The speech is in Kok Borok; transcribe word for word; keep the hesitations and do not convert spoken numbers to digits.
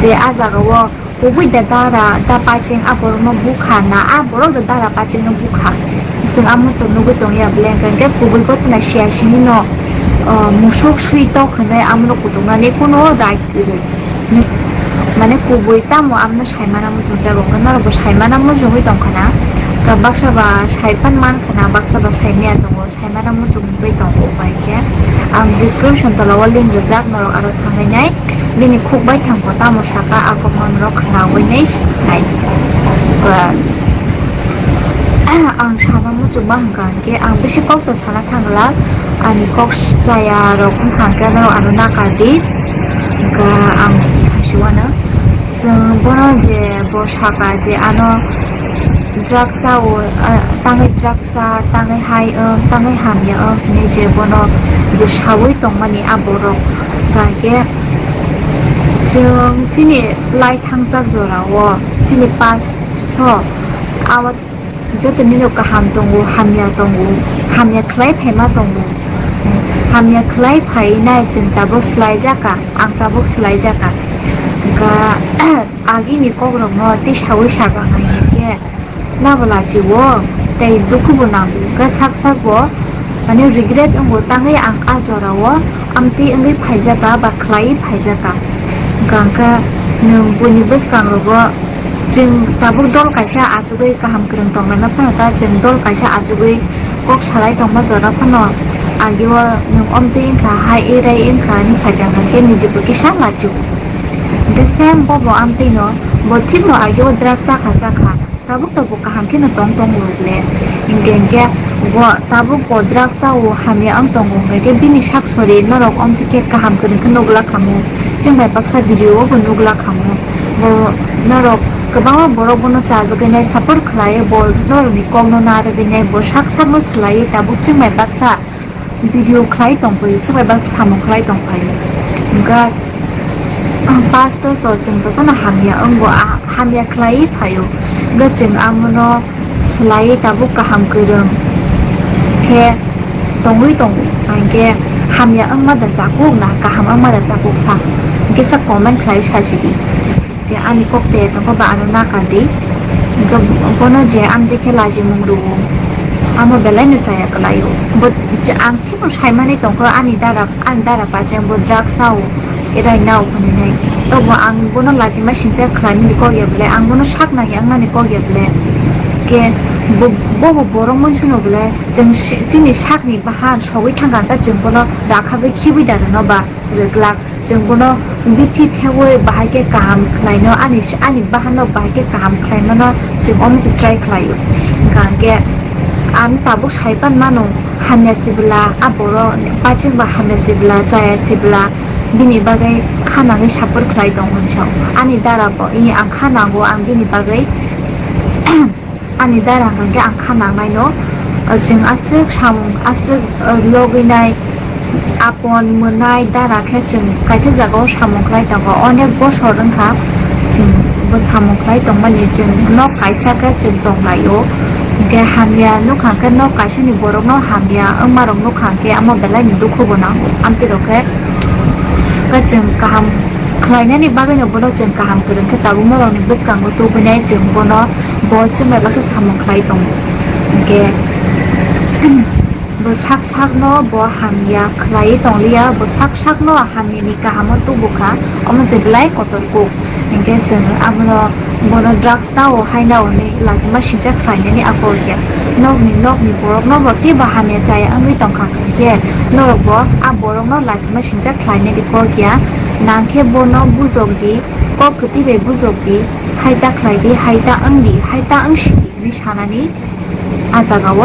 Je a jagao kubui da dara da pacheng a borokno bukha na, a borok da dara pachengno bukha. Chwng amo to nugwi tongya bele, hwnkhe kubui gotna siya sinino, o, musuk swi tok hwnwi amno kutuknani kuno right kwrwi. Mane kubui tamo amno saimana muchungjago, hwnkhe norokbo saimana muchungwi tongkha na. Ka baksa ba saipan mankha na, baksa ba saimaya tongo. Saimano muchungwi tongo, bai khe ang description tola o link rijak, norok aro thangwi nai. Bini khuk bai thangkho tamo saka, a kokno norok khnaui nai nai. Ba, ang sana muchungma hwnkha hwnkhe ang bisi kok to sana thangla, ani kok chaya rok wngkha hwnkhe norok ano nakar di. Hwnkha ang sasiwano, chwng bono je bo saka je ano drugs o, ah, tangwi drugs sa, tangwi hai wng, tangwi hamya wng hinwi je bono je saui tongmani a borok. Hwnkhe chwng chini lai thangjak jorao chini past so abo joto nino kaham tongo, hamya tongo, hamya khlai phaima tongo, hamya khlai phainai chwng tabuk swlaijakha, ang tabuk swlaijakha. Hwnkha agini kokrokno tei saui sakha hwnkhe. Nabo lachi-o tei dukhu bo nango, hwnkhe sak sak bo, mane, regret wngo, tangwi ang a jora-o amtwi wngwi phaijaka ba khlaiwi phaijaka. Hwnkha hwnkhe nwng buini bwskangrogo chwng tabuk dol kaisa achugwi kaham kwrwng tonglaima phano ta, chwng dol kaisa achugwi kok salai tongma jora phano agio nwng omtwi wngkha, hai rai wngkha hinwi phaikha, hwnkhe niji bo kisa lachi-o. Hwnkhe same bobo amtwino, bo thikno agio drugs chakha chakha. Tabuk tabuk kaham kheno tong tongo le. Hinkhe hinkhe bo tabuk bo drugs chao hamya wng tongo, hinkhe bini sak sori norok omtwi khe kaham kwrwng khe nukla khamu. Chwng bai baksa video o bo nukla khamu. Bo norok kwbangma borok bono chajagwi nai, support khlai, bo norokni kokno narwgwi nai, bo sak sakno swlaiwi tabuk chwng bai baksa video khlai tongphai, chwng bai baksa samung khlai tongphai. Hwnkhe, ah, pastor to chwng jotono hamya wngo, ah, hamya khlaiwi phaio. Hwnkhe chwng amono swlaiwi tabuk kaham kwrwng khe tongwi tongo. Hinkhe hamya wngma da chakuk na kaham wngma da chakuk sa, hwnkhe sa comment khlai sasidi. Tei ani kok chaya tongkha ba ano nakar di. Hwnkhe bono je amtwi khe lajimung rwo, amo belai no chaya kwlaio. Bo je ang thikno saimani tongkha ani dara, ani dara pacheng bo drugs nao, erai nao hwnwi nai. Tobo ang bono lajima singcha khlainani kok ya bwle, ang bono sak nangya wngnani kok ya bwle. Khe bo, bobo borok monsuno bwle, chwng si-, chini sakni bahan sogwi thangkha, hwnkhe chwng bono rakhagwi khibwi da rwno ba rwglak. Chwng bono bithi thewi bahai khe kaham khlaino, ani, ani bahanno bahai khe kaham khlaimano chwng omo se try khlaio. Hwnkha hwnkhe ang tabuk sai pan mano, hamya sibwla a borok, pachek ba hamya sibwla, chaya sibwla, bini bagwi kha nangwi support khlai tongo hinwi sao. Ani dara bo, i ang kha nango, ang bini bagwi Ani dara hwnkhe ang kha nangnaino, chwng aswk samung, aswk, uh, logwinai, apon mwnai dara khe chwng kaisa jagao samung khlai tongo. Onek bosor wngkha chwng bo samung khlai tongmani, chwng nok kaisa khe chwng tonglaio. Hwnkhe hamya nukha khe nok kaisani borokno hamya wngmarok nukha khe amo belai ni dukhu bo nango amtwi rok khe. Khe chwng kaham khlainani bagwino bono chwng kaham kwrwng khe tabuk norokni bwskango tubunai chwng bono. Bo chwng bai baksa samung khlai tongo. Hinkhe bo sak sakno bo hamya khlaiwi tongliya, bo sak sakno hamyani kahamo tubukha, omo se belai kotor kuk. Hinkhe chwng abono, bono drugs nao hai nao hinwi lachima singcha khlainani a kok ya. Nokni, nokni borokno bo kebo hamya chaya wngwi tongkha hinkhe norokbo a borokno lachima singcha khlainani kok ya. Nangkhe bono bujok di, kok kwtwi bai bujok di, hai ta khlai di, hai ta wng di, hai ta wng si di hinwi sanani a jagao